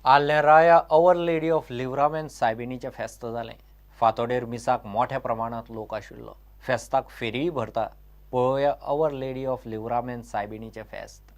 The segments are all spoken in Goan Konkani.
आल्हें Raya our lady of Livramento सायबिणीचें फेस्त जालें. फांतोडेर मिसाक मोठ्या प्रमाणांत लोक आशिल्लो. फेस्ताक फेरीय भरता. पळोवया our lady of Livramento सायबिणीचें फेस्त.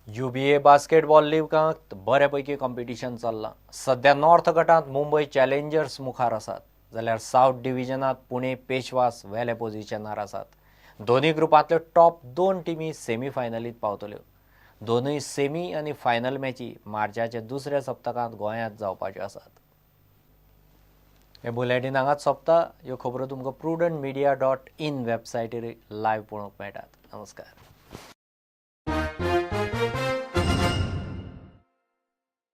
UBA basketball लीगांत बऱ्यापैकी कॉम्पिटिशन चल्लां. सध्या नॉर्थ गटांत मुंबय चॅलेंजर्स मुखार आसात, जाल्यार सावथ डिव्हिजनांत पुणे पेशवास वेल्या पोझिशनार आसात. दोनूय ग्रुपांतल्यो टॉप 2 टिमी सेमीफायनलींत पावतल्यो. दोनूय सेमी आनी फायनल मॅची मार्चाच्या दुसऱ्या सप्तकांत गोंयांत जावपाच्यो आसात. हे बुलेटीन हांगाच सोंपता. ह्यो खबरो तुमकां prudentmedia.in वेबसायटीर लायव्ह पळोवंक मेळटात. नमस्कार.